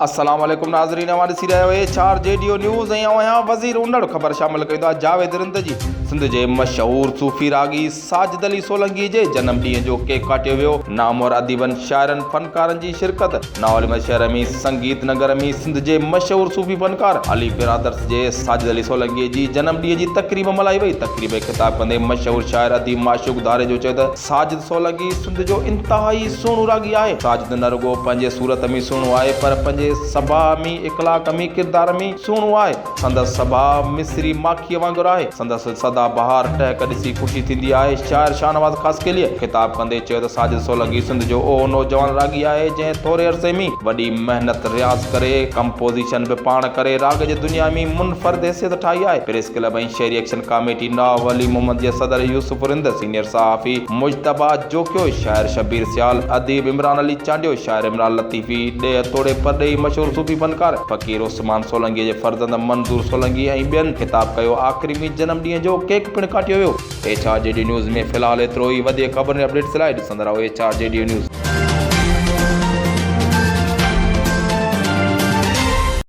السلام عليڪم ناظرين اوهان ڏسي رهيا آهيو H R G D O news ۽ آئون آهيان وزير انڙ خبر شامل ڪيون ٿا جاويد رند جي سنڌ جي مشهور صوفي راڳي ساجد علي سولنگي جي جنم ڏينهن جو ڪيڪ ڪاٽيو ويو نامور اديبن شاعرن فنڪارن جي شرڪت ناولمت شهر ۾ سنگيت نگر ۾ سنڌ جي مشهور صوفي فنڪار علي برادرس جي ساجد علي سولنگي جي جنم ڏينهن جي تقريب ملهائي وئي تقريب کي خطاب ڪندي مشهور شاعر اديب معشوق ڌاريجو چيو ته ساجد سولنگي سنڌ جو انتهائي سهڻو راڳي آهي. ساجد نه رڳو پنهنجي صورت ۾ سهڻو آهي پر پنهنجي سڀاء ۾، اخلاق ۾، ڪردار ۾ سهڻو آهي. سندس سڀاء مصري ماکيء وانگر آهي. سندس سدا بهار ٽهڪ ڏسي خوشي ٿيندي آهي. شاعر شاهنواز خاصخيليء خطاب ڪندي چيو ته ساجد سولنگي سنڌ جو اهو نوجوان راڳي آهي جنهن ٿوري عرصي ۾ وڏي محنت رياض ڪري ڪمپوزيشن به پاڻ ڪري راڳ جي دنيا ۾ منفرد حيثيت ٺاهي آهي. پريس ڪلب ۽ شهري ايڪشن ڪاميٽي نواب ولي محمد جي صدر يوسف رند، سينيئر صحافي مجتبيٰ جوکيو، شاعر شبير سيال، اديب عمران علي چانڊيو، شاعر عمران لطيفي، ڏيهه توڙي پرڏيهي مشهور صوفي فنڪار فقير عثمان سولنگيء جي فرزند منظور سولنگي ۽ ٻين خطاب ڪيو. آخري ۾ جنم ڏينهن جو ڪيڪ پڻ ڪاٽيو ويو. H R G D news ۾ في الحال ايترو ئي، وڌيڪ خبرن ۽ اپڊيٽس لاء ڏسندا رهو H R G D news.